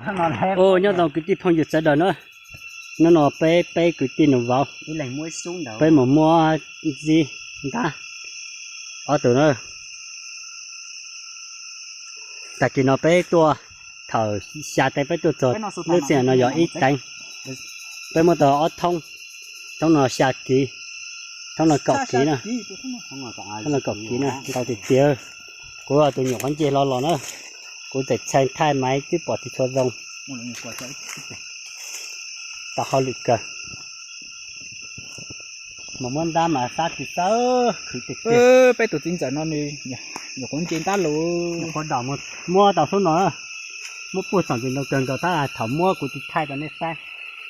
Ua nyob zoo kwv tij phooj ywg sawv daws na, hnub no peb peb kwv tij nus vauv, peb mus muab zib ntab ob tug na. Tag kis no peb tuaj, thaum xya teev peb tuaj txog lub sij hawm no yog ib teev. Peb muab tau ob thoob, thoob no xya kiv, thoob no kaum kiv na. Thoob no kaum kiv na, ntau tiag tiag. Kuv tus nyuam qhuav nce hlo los na, kuv txawm txhais thaij mas twb pom tsis tshua zoo. Tau hauj lwm kawg. Mas muab ntab mas xab tsis xab, khwv tiag tiag. Peb tus txiv ntxawm no nws nyuam qhuav nce ntab los, nyuam qhuav dam mus muab tau xub no, muab puag txom ntsis ntau kawg nkaus tab thaum muab kuv tsis thaij rau nej saib.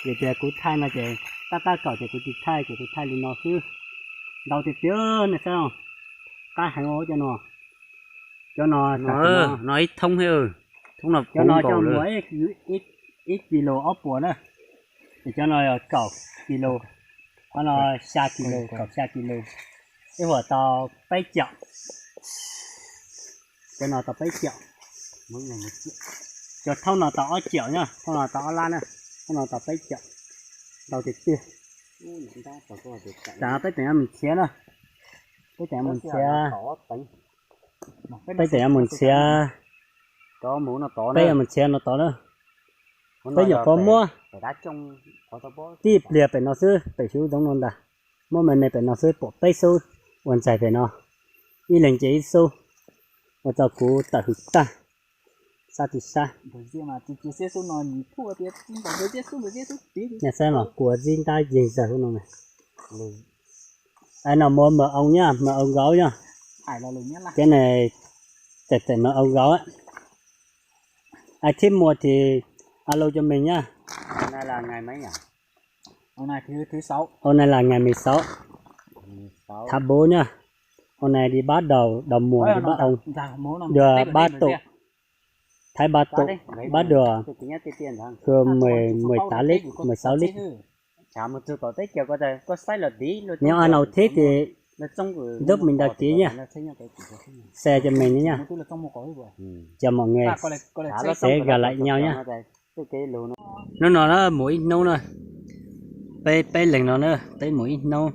Vim tias kuv thaij no ces tab tab kaum ces kuv tsis thaij ces kuv thaij li no xwb. Ntau tiag tiag nej saib, qab heev cov no. Cov no, no ib thoob, thoob no cov no coj mus ib kis lus ob puas na. Ces cov no yog kaum kis lus, qhov no xya kis lus, kaum xya kis lus, ib huam tau peb caum. Cov no tau peb caum. Cov thoob no tau ob caum na, thoob no tau ob lab na, thoob no tau peb caum. Ntau tiag tiag. Tam peb tseem yuav mus nrhiav na, peb tseem yuav mus nrhiav, peb tseem yuav mus nrhiav, peb yuav mus nrhiav no tod na. Peb nyuam qhuav muab tib pliag pem no xwb, pem xyuv zoov no ntag. Muab me me pem no xwb, pom peb xub ua ntxaig pem no, ib leeg nce ib xub, ua rau kuv tawm hws tag, sab tsis sab. Nej saib mas kuv zib ntab yeeg zawg hauv no. Ai no muaj mawg oo nyob, mawg oo nkaus nyob. Cov ne txawm txawm mawg oo nkaus. Ai thiab muaj ces alo cov me nyob. Hôm nay là ngày mấy nhỉ? Hôm nay là ngày mười sáu tháng bốn nhá. Hôm nay đi bắt đầu đầu mùa, đi bắt ong. Được ba tụ, thái ba tụ, bắt được mười, mười tám lít, mười sáu lít. Nếu ai nào thích thì giúp mình đăng ký nha. Share cho mình nha. Chào mọi người. Sẽ gặp lại nhau nha. Hnub no na mus ib hnub na, peb peb leeg no na, peb mus ib hnub,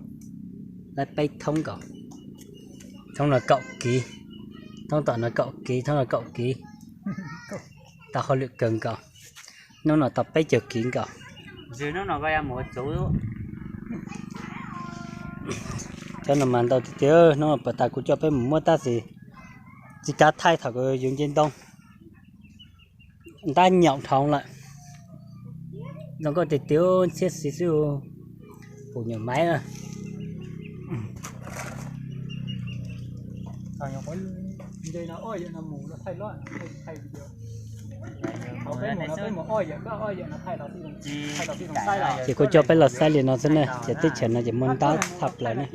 peb thoob nkaus. Thoob no kaum kiv, thoob tom no kaum kiv, thoob no kaum kiv. Tau hauj lwm kawg nkaus. Hnub no tau peb caug kiv nkaus. Cov no mas ntau tiag tiag, hnub no pas tas kuv coj peb mus muab tab sis tsis kav thaij thaum yus nce ntoo. Ntab nyaum dhau lawm. Zoo nkauj tiag tiag, ntxhiab xis xwb. Pum nyuam maiv na. Ces kuv coj peb los saib li no xwb na, ces teb chaws no ces muaj ntab tshaj plaws na.